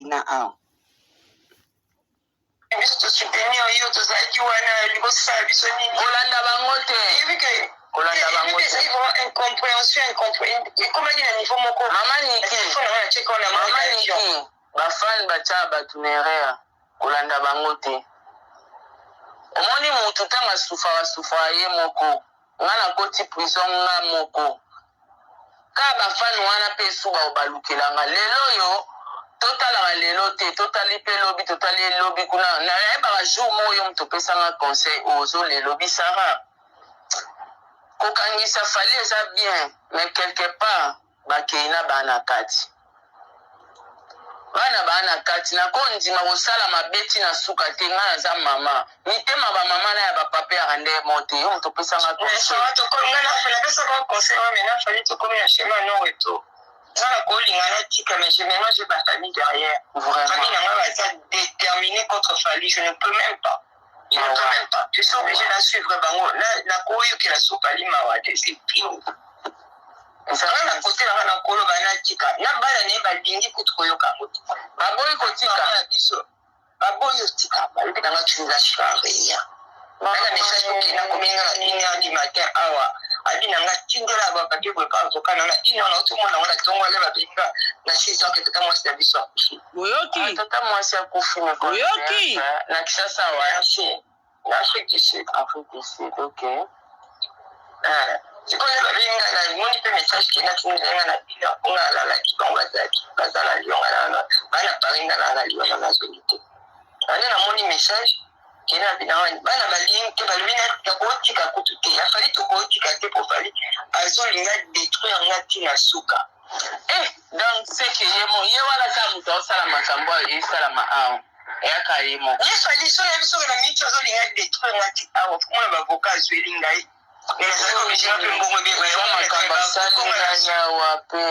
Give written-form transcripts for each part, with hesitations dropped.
Na awa. Biso tosoutenir yo, tozalaki wana libosala biso nini? Kolanda bango te, kolanda bango te. Ezali vraiment incompréhension, ekomaki na niveau moko. Mama Niki, mama Niki, bafani batya bato na erreur, kolanda bango te. Omoni mutu ntango asufaka, asufaka ye moko. Nga nakoti prison nga moko. Kaka bafani wana mpe esu baobalukelanga lelo oyo. Totalaka lelo te, totali mpe lobi, totali lobi kuna. Nayebaka jour moko yo moto opesanga conseil oyo ozolelo bisara kokangisa Fally eza bien, mais quelque part bakei na bana kati, bana baa na kati. Nakondima kosala mabe ti na suka te. Ngai naza mama, mitema bamama na ya bapapa yaka nde mo te. Yo moto opesanga conseil. Nga napesaka conseil wana, mais nafali tokomi na chemin non retour. Nga na kolinga natika, mais je maintenant j'ai ma famille derrière. Famille na nga baza déterminé contre Fally. Je ne peux même pas, je ne peux même pas, je suis obligé na suivre bango. Nakoyokela so Fally mawa te, c'est fini. Nga na kote nanga na koloba natika na bana na ye, balingi kutu koyoka yango te. Baboyi kotika. Na biso baboyi otika, balobi nanga tu ne lâches pas rien. Nanga message okenda komenga na 1 heure du matin awa, abi nanga tindela bapapier boye pa avocat nanga 1 heure. Nauti omona ngo na ntongo ale, babenga na 6 heures ke tata mwasi na biso akufi. Boyoki? Tata mwasi akufi. Oyoki? Na Kinshasa wa? Merci, na Afrique du Sud. Afrique du Sud, ok. Sikoyo babenga, namoni mpe message ke natindelenga na bino mponga alalaki. Bango bazalaki, baza na Lyon, nga bana Paris, nga na Lyon, na nazongi te. Ande namoni message kena bina bana balingi te, balobi nakotika kutu te, afali tokotika te mpo Fally azolinga détruire nga ntina suka. Eh, donc c'est que ye mo ye wana kaka moto aosala makambo oyo esalama awa, eyaka ye moko. Ye Fally so nayebi soki na miniti azolinga détruire nga ti awa, komona bavocat azweli ngai, mais nazalaki obligé mpe mbongo. Eza makambo asali ngai awa mpe.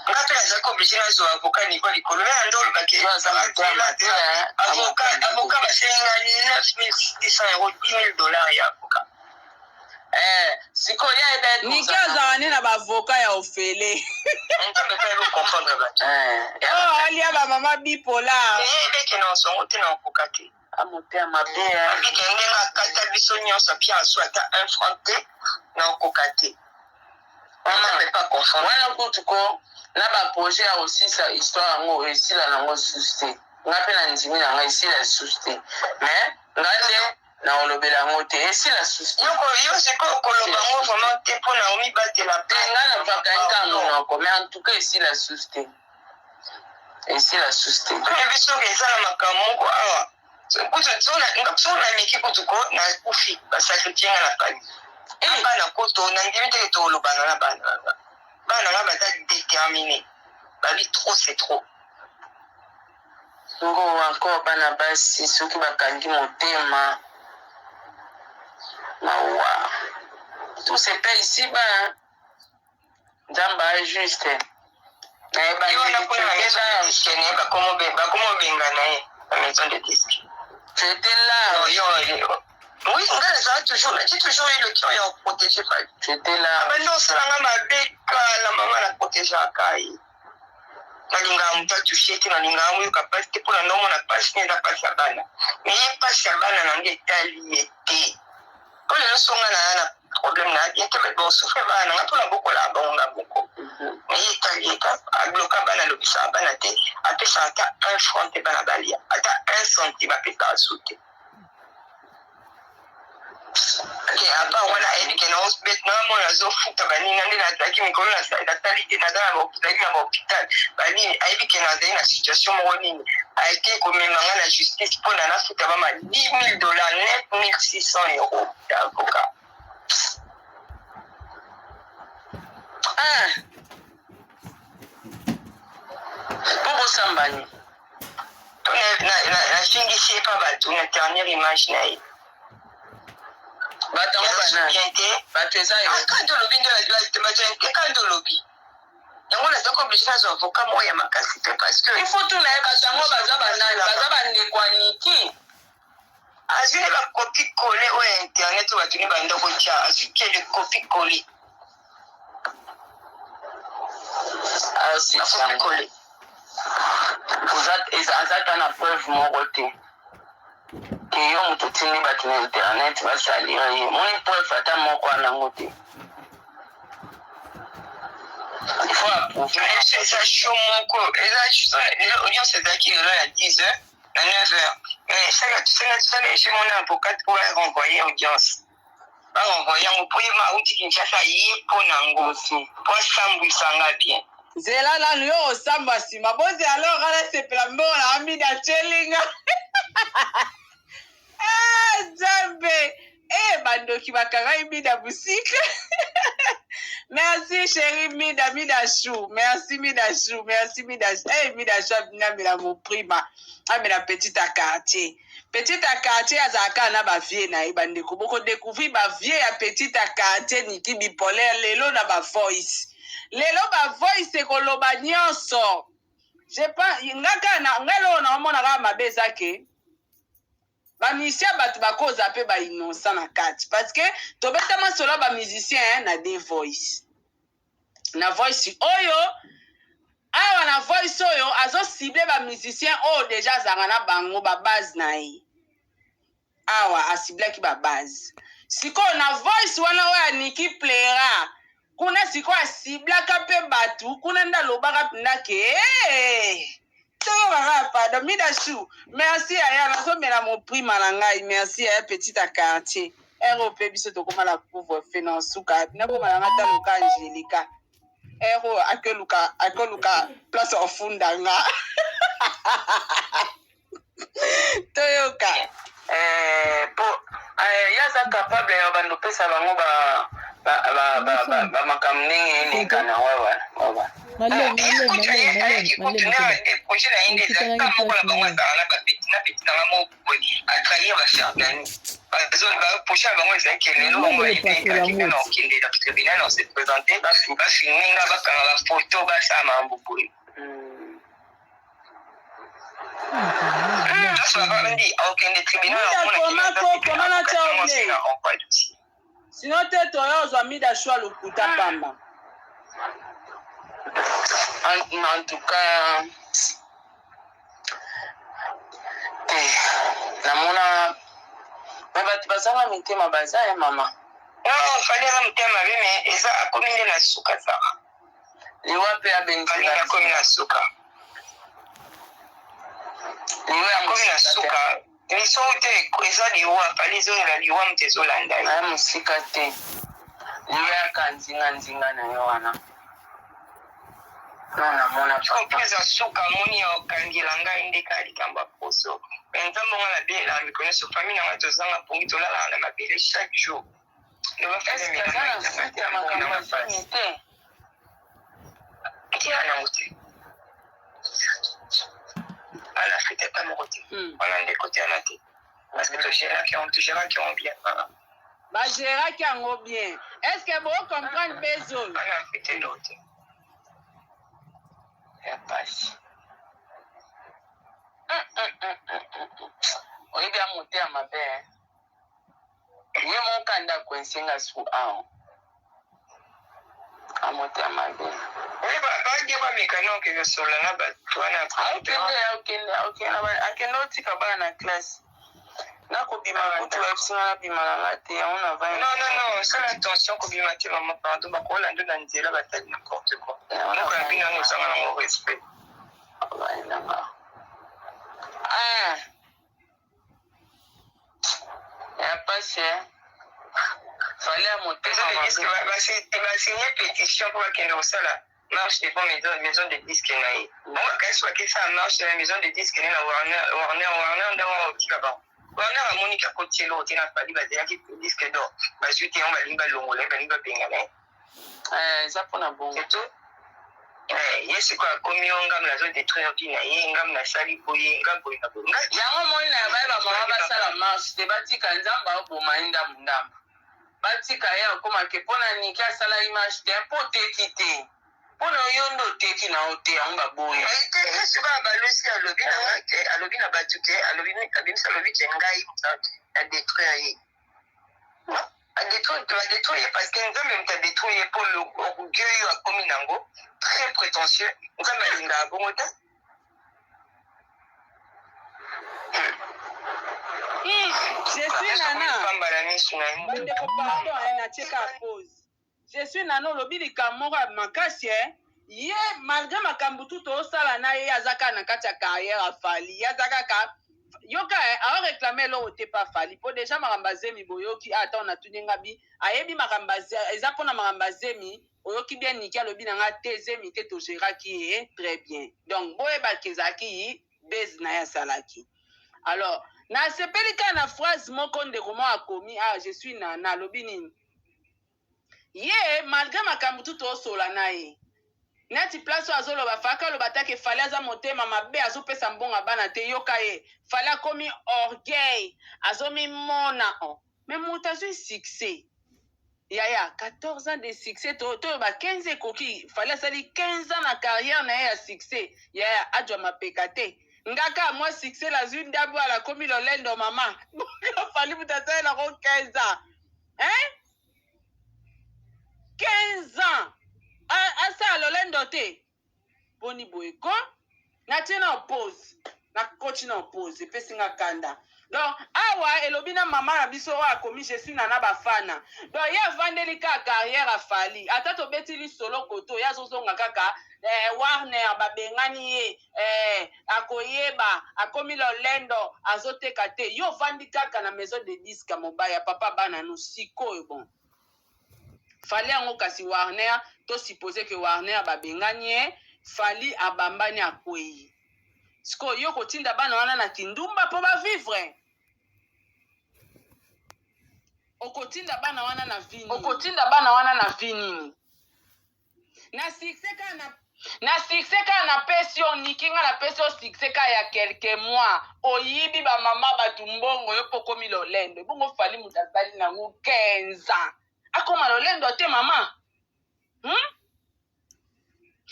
Nga mpe nazalaki obligé nazwa avocat niveau likolo na nde olobaki. Avocat basengi nga 9600 euro, 10 000 dollars ya avocat. Sikoyo ya ebe. Niki azalaka nde na baavocat ya ofele. Nzambe mpe ayebi comprendre bato. Oyo alia bamama bipolar. Eyebeke na osongo te, na okoka te. Amotema mabe. Abike ndenge akata biso nyonso, apia asu ata un franc te, na okoka te. Wana kutu ko na baprojet ya kosisa histoire yango, esila nango susu te. Nga mpe na ndimi na ngai, esila lisusu te, mais nga nde na kolobela yango te, esila susu te. Yo sikoyo koloba yango vraiment te mpona omibatela. Te, nga na vakangi kaka monoko, mais en tout cas esila susu te, esila susu te. Oyebi soki eza na makambo moko awa kutu, soki nameki kutu ko nakufi, basacrifie nga na famille na bana koto. Nandimi teke tolobana na bana nanga. Bana nga baza déterminé, babi trop c'est trop. Ngo encore bana basi soki bakangi motema, mawa. Tout se paie ici bas. Nzambe a juste. Ye wana kuna na maison de disque na ye, bakoma obenga na ye na maison de disque. C'était là. Oui, nga nazala toujours, j'ai toujours eu le cœur ya koprotéger Fally. C'était là. Abandi osalanga mabe kala, mama, na protégeaka ye. Nalingaka moto atouche te, nalingaka moyoka mpasi te, mpona ndomona mpasi ne eza mpasi ya bana. Me ye mpasi ya bana na nge etali ye te. Mpo lelo so nga na na problème na bien te, bosouffre bana nanga mpona bokola bango nga moko. Me ye etali ye ta, abloka bana, alobisaka bana te, apesaka ata un franc te bana balia, ata un centime apesaka su te. Ok, apa wana ayebi ke naomona azofuta baninga nde nazalaki mikolo nasali te, naza nazalaki na bahôpital banini. Ayebi ke nazali na situation moko nini, ayeke komema nga na justice mpona nafuta bama 10 000 dollars, 9600 euros ya avocat. Ah. Mpo bosambani. Nafingisi ye mpa bato na dernière image na ye. Bato yango banani? Te. Bato eza yo. Kanda olobi nde bato te, kanda olobi yango, nazalaki obligé nazwa avocat moko ya makasi te parce que Il faut tuna ye, bato yango baza banani? Baza bandeko ya Niki? Azwi nde bacopie coller oyo ya internet oyo bato ne banda kotya, azwi kele copie coller. Bacopie coller. Aza ata na preuve moko te ke yo moto otindi bato na internet basalire ye. Moni preuve ata moko wana yango te. Il faut approuver. Eza show moko, eza audience ezalaki lelo ya 10 heures na 9 heures, mais sala tosala tosala ese mona avocat mpo barenvoye audience, barenvoye yango mpo ye ma auti Kinshasa, ye mpo nango mpo asambwisa nga bien. Nzela nanu yo osamba nsima bozela alors nga nasepela mbongo na amida tyelinga. Ah, Nzambe e bandoki bakangai Mida busika. Merci chéri Mida, Mida Chou, merci Mida Chou, merci Mida. Hey, Mida Chou abinamela moprima, amela petit à quartier. Petit à quartier azalaka na bavie na ye. Bandeko, bokodécouvrir bavie ya petit à quartier Niki bipolaire lelo na bavoice. Lelo bavoice ekoloba nyonso. Je pense nga kaka na ngai, eloko na omona kaka mabe eza ke bamusicien, bato bakoza mpe bainnocent na kati, parce que tobeta masolo ya bamusicien na de voice, na voice oyo awa, na voice oyo azocible bamusicien oyo deja azalaka na bango, babase na ye. Awa aciblaki babase. Sikoyo na voice wana oyo aniki plera kuna, sikoyo aciblaka mpe bato kuna nde alobaka mpenza ke toyokaka. Pardon, Mida Chou, merci yaya, nazomela moprima na ngai. Merci yaya, petit à quartier ero mpe biso tokóma na couvre feu na suka. Nakoma nanga ta luka Angélika ero akeluka, akoluka place ofunda nga. Toyoka. Po ye aza capable ya bando opesa bango bamakambo ndenge eleka na wawa. Maleme, maleme, maleme, maleme, maleme. Projet na ye nde ezalaka moko na bango, azalaka na bapeti na peti nanga moko boye, atrahir baferdani. Projet na bango ezalaki lelo bango bayebekaki na okende na tribunal, na se présente, bafilme nga, bakanga bafoto, basala makambo boye. Nyonso bavandi, okende tribunal. Koma na tia oble, sinon te toya ozwa Mida Chou lokuta pamba. En tout cas te, namona me bato bazanga mitema baza ya mama. Non, Fally aza motema mabe, mais eza akomi nde na suka, Sara. Liwa mpe. Fally nde akomi na suka. Liwa. Akomi na suka miso te, eza liwa. Fally ezongela liwa, moto ezolanda ye. Aya mosika te, liwa yaka nzinga nzinga na ye wana. No, namona. Mpo eza suka, amoni ya okangela ngai nde kaka likambo ya poso. Me Nzambe nga nabelelaka mikolo nyonso, famille na ngai tozanga pongi, tolalaka na mabele chaque jour. Est-ce aza na suite ya makambo azoni te? Tia nango te, ana fete ata moko te. Wana ndeko te, ana te, parce que togéraki yango, togéraki yango bien. Bagéraki yango bien. Est ce que bocomprendre mpe zone? Ana fete ndo te. Ya pasi. Oyebi ya motema mabe, ye moko ndako esenga su awa amotema mabe. Badia bamekana okende solola na bato wana. Akende, akende, akende, akende otika bana na classe. Nakobima kutu, bayebisinga nabima na nga te, yango na vai. Non, non, non, sala attention, kobima te mama, pardon. Bakolanda na nzela, batali n'importe quoi. Moko ya bino wana ozanga nango respect. Nanga ya pasi, Fally ya motema. Basigne pétition mpo bakende kosala marche devant maison de disque na ye. Bango bakasi bakesala marche na maison de disque ne na Warner. Warner, Warner nde wana otika bango. Warner amoniki akoti eloko te na Fally. Bazelaki disque d'or, bazwi te, yango balingi balongola ye, balingi babengana ye. Eza mpona bongo. C'est tout. Ye sikoyo akomi yo, ngam nazodétruire vie na ye, ngam nasali boye, ngam boye na boye. Yango moi na baye bamama basala marche te, batika Nzambe aboma ye ndambu ndambu, batika ye akomake. Mpona Niki asala image te, mpo oteki te, mpona yo nde oteki na yo te, yango baboyi. Ye sikoyo abalusi, alobi na nga ke alobi na bato ke alobi, abimisi, alobi ke ngai na détruire ye. Adétruire ye parce que Nzambe moto adétruire ye, mpo orgueil oyo akomi nango, très prétentieux. Nzambe alingaka bongo te. Je suis Nana. Pamba na misu na ye. Bandeko pardon eh, natie kaka pause. Je suis Nana olobi likambo moko ya makasi eh. Ye malgré makambo tu tosala na ye aza kaka na kati ya carrière ya Fally. Ye aza kaka yoka eh, ao réclamer eloko te pa Fally po déjà makambo ya zemi boyoki ah, ata natuni nga bi ayebi makambo eza mpona makambo ya zemi oyoki bien Niki alobi na nga te zemi te togeraki ye très bien donc boyebaki ezalaki base na ye asalaki. Alors nasepeli kaka na phrase moko ndeko moko akomi ah, je suis Nana alobi nini ye malgré makambo tu tosola na ye neti place oyo azoloba faka aloba take Fally aza motema mabe azopesa mbongo bana te yoka ye Fally akomi orgueil azomimona oh. Mais moto azwi succès yaya 14 ans de succès toyoba 15 ekoki Fally asali 15 ans na carrière na ye ya succès yaya azwa mapeka te ngaka mwa succès nazwi ndambo ala akomi lolendo mama Fally moto asalelako 15 ans hein 15 ans asala lolendo te boni boye ko natie na pause nakoti na pause epesi nga kanda. Donc awa elobi na mama na biso oyo akomi je suis Nana bafana donc ye avandeli kaka carrière afali ata tobeti lisolo koto ye azozonga kaka Warner babengani ye akoyeba akomi lolendo azoteka te yo ovandi kaka na maison de disque ya mobali ya papa bana no sikoyo bon Fally yango kasi Warner tosuppose ke Warner babengani ye Fally abambani akwei sikoyo yo kotinda bana wana na kindumba mpo bavivre okotinda bana wana na vie okotinda bana wana na vie nini na succès kaka na succès kaka napesi yo niki nga napesi yo succès kaka ya quelques mois oyibi bamama bato mbongo yo mpo okomi lolendo ebongo Fally moto asali nango 15 ans akoma lolendo te mama,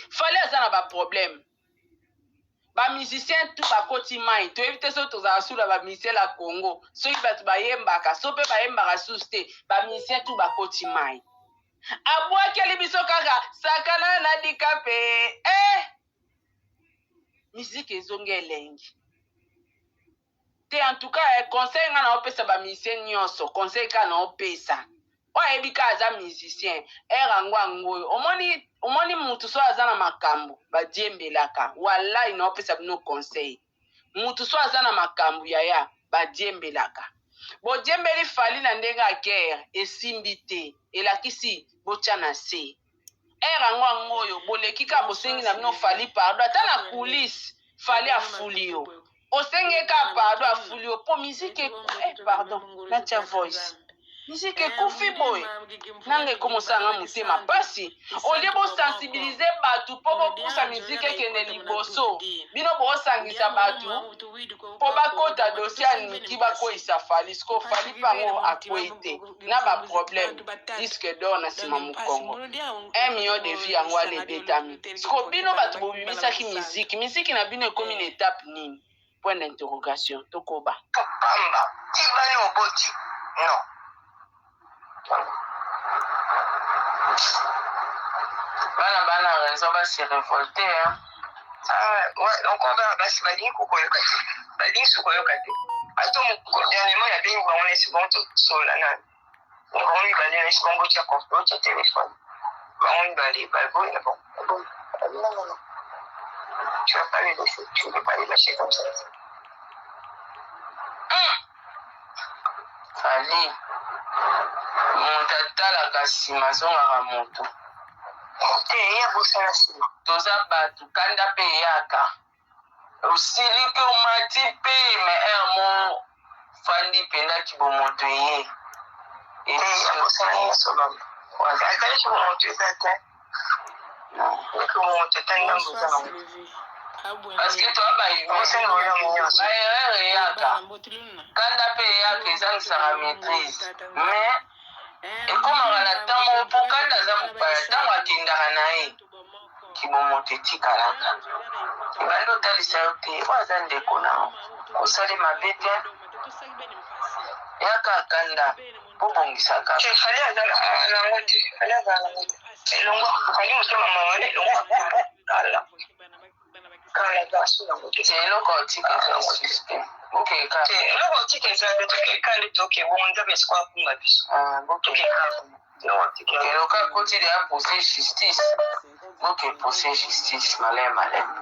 Fally aza na baproblème bamusicien tu bakoti mai toyebi te soki tozala sula bamusicien la Congo soki bato bayembaka so mpe bayembaka susu te bamusicien tu bakoti mai abwakeli biso kaka sakana na dikape eh! Musique ezongi elengi te. En tout cas conseil nga na opesa bamusicien nyonso, conseil kaka na opesa oyo ayebi kaka aza musicien ere yango yango oyo omoni omoni mutu so aza na makambo badiembelaka walai na opesa bino conseil mutu so aza na makambo yaya badiembelaka bodiembeli Fally na ndenge ya guerre esimbi te elakisi botya na se ere yango yango oyo boleki kaka bosengi na bino Fally pardon ata na coulisse Fally afuli yo osengi kaka pardon afuli yo mpo musique pardon natia voice musique ekufi boye nanga ekomosalanga motema mpasi olie bosensibiliser bato mpo bopusa musique ekende liboso bino boosangisa bato mpo bakota dossier ya Niki bakweyisa Fally siko Fally mpango akwei te na baproblème disque d'or na nsima mokongo 1 million de vues yango wana ebetami siko bino bato bobimisaki miziki miziki na bino ekomi na étape nini point d'interrogation tokoba. Pamba tibani oboti non. Bana bana raison base révolte hein. Ah, ouais, encore bana basi balingi kokoyoka te balingi so koyoka te ato dernièrement nabengi bango na esi bango tosola nani bango mibale na esi bango botya botya telefone bango mibale baboyi na bango baboyi non, non, non, tu vas pas les laisser, tu ne peux pas les lâcher comme ça. Fally moto atalaka nsima azongaka moto. Te ye abosana nsima. Toza bato kanda mpe eyaka osiliki omati mpe mais heure mo fandi mpendaki bomoto eye. Te abosana nyonso mama azalaki bomoto eza te eke bomoto ata ndambo eza nango. Parce que toa abosani bolamu nyonso. Baerreur eyaka kanda mpe eyaka ezangisaka maîtrise mais ekomaka na ntango mpo kanda aza mopaya ntango akendaka na ye kibomoto etikalaka ebandi otalisa yo te oyo aza ndeko na yo kosali mabe te yaka kanda mpo bongisaka. Te Fally aza nango te Fally azala nango te elongo Fally motema mawa wana elongo ala. Kala garçon nango te. Te eloko otika eza lisusu te. Bokeka. Te eloko otika eza nde tokeka nde toke bongo Nzambe sikoyo akunga biso. Ah, bokeka. Eloko otika. Eloko akoti deya procès justice. Boke procès justice maleme maleme.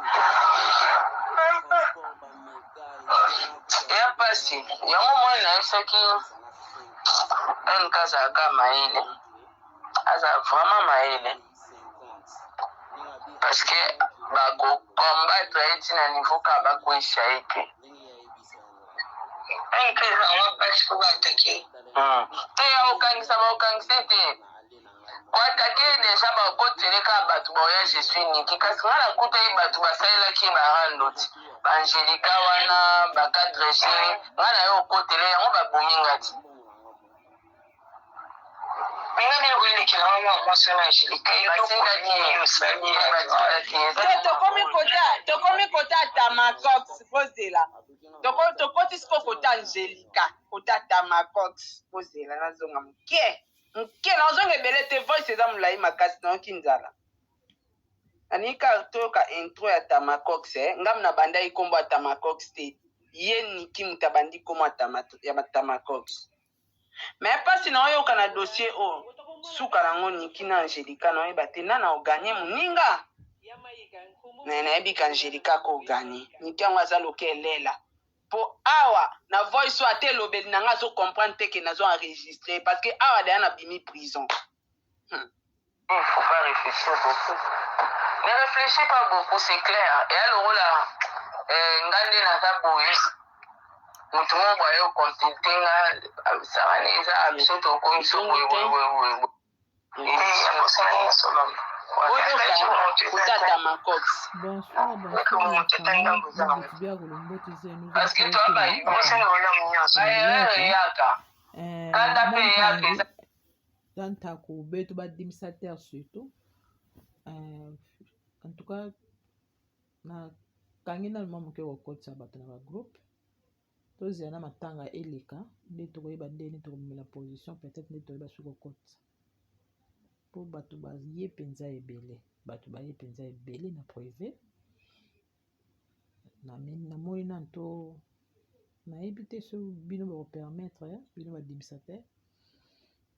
Eya mpasi yango mwana nayebisaki NK azalaka mayele, azala vraiment mayele parce que bakocombattre ye ntina niveau kaka bakweyisa ye te. NK eza yango mpasi mpo baatake. Te ya kokangisa bakokangisa ye te, koatake ye deja bakotele kaka bato baoya je suis Niki. Kasi ngai nakutaki bato basalelaki ye barando ti baangelika wana bacadre g, ngai na yo okotele yango babomi nga ti. Minga biloko elekela nga mwa mwasi wana Angelika eloko nini osali? Te tokomi kota, tokomi kota Tamacox, bozela. Tokoti siko kota Angelika, kota Tamacox, bozela nazonga moke. Moke nazonga ebele te, voice eza molai makasi, nayoki nzala. Nalingi kaka toyoka intro ya Tamacox eh. Ngam na bandaki kombo ya Tamacox te. Ye Niki moto abandi kombo ya Tamacox. Mais pasi na oyoka na dossier oyo, suka nango Niki na Angelica na oyeba te nana oganye moninga. Mais nayebi ka Angelica ako ganye. Niki yango aza loka elela. Po awa na voice oyo ata elobeli na nga azo comprendre te ke nazo enregistrer parce que awa deja nabimi prison. Il faut pas réfléchir beaucoup. Ne réfléchis pas beaucoup, c'est clair. Eya lokola eh, nga nde naza boye, moto moko boye aye koconsulte nga, sara nde eza biso tokomi so boye boye boye boye boye. Boyoka kotata macox. Bonsoir, bonsoir la famille. Mbote bia kolombote zenu Parce que toi, ba erreur eyaka. Kanda mpe eyaka eza Tantako beto ba administrateur surtout. En tout cas na kangi nanu mwa moke kokotisa bato na ba groupe. Tozela na matanga eleka nde tokoyeba nde nini tokomemela position, peut-être nde toyeba soki kokotisa. Po bato baye mpenza ebele, bato baye mpenza ebele na privé. Namoni nanu to nayebi te soki bino bokopermettre, bino ba administrateur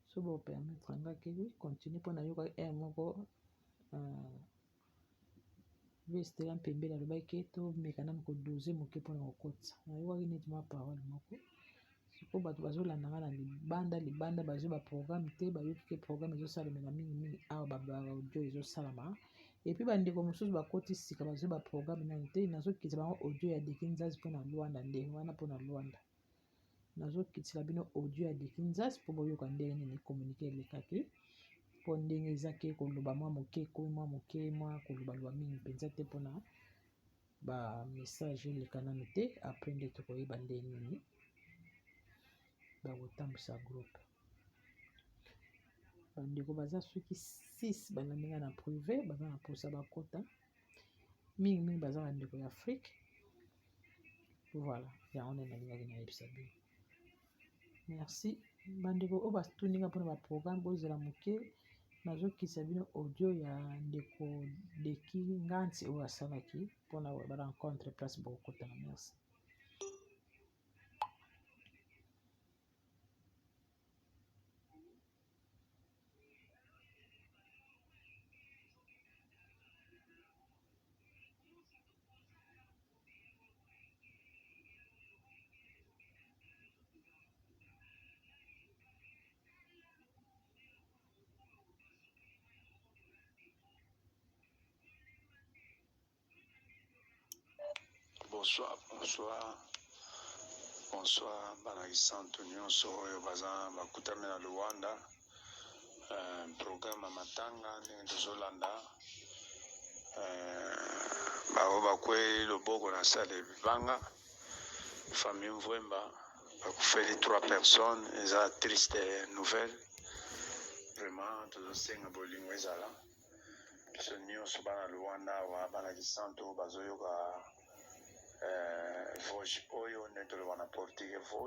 soki bokopermettre nga ke oui continue mpo nayoka heure moko Vestela mpembeni alobaki ke tomeka nanu kodose moke mpona kokotisa. Nayokaki neti mwa parole moko. Sikoyo bato bazolanda nga na libanda libanda, bazwi ba programme te, bayoki ke programme ezosalemela mingimingi awa, ba audio ezosalama. Et puis bandeko mosusu bakoti sika bazwi ba programme nanu te. Nazokitisa bango audio ya Deki Nzazi mpona Luanda, nde wana mpona Luanda. Nazokitisa bino audio ya Deki Nzazi mpo boyoka ndenge nini communiqué elekaki, mpo ndenge eza ke koloba mwa moke ekomi mwa moke, mwa kolobaloba mingi mpenza te mpona ba message eleka nanu te. Après nde tokoyeba ndenge nini bakotambwisa groupe. Bandeko baza soki 6 balandi nga na privé, baza na mposa bakota mingimingi, baza bandeko ya Afrique. Voilà, yango nde nalingaki nayebisa bino. Merci bandeko oyo batuni nga mpona ba programme, bozela moke, nazokisa bino audio ya ndeko Deki Nganzi oyo asalaki mpona ba rencontre place bokokutana. Merci. Bonsoir, bonsoir, bonsoir bana kisantu nyonso oyo baza bakutami na Luanda. Programme ya matanga ndenge tozolanda, bango bakweli loboko na sale libanga, famille Mvwemba bakufeli 3 personnes, eza triste nouvelle vraiment. Tozosenga bolingo ezala biso nyonso bana Luanda awa, bana kisantu bazoyoka voice oyo nde toloba na portugais voice.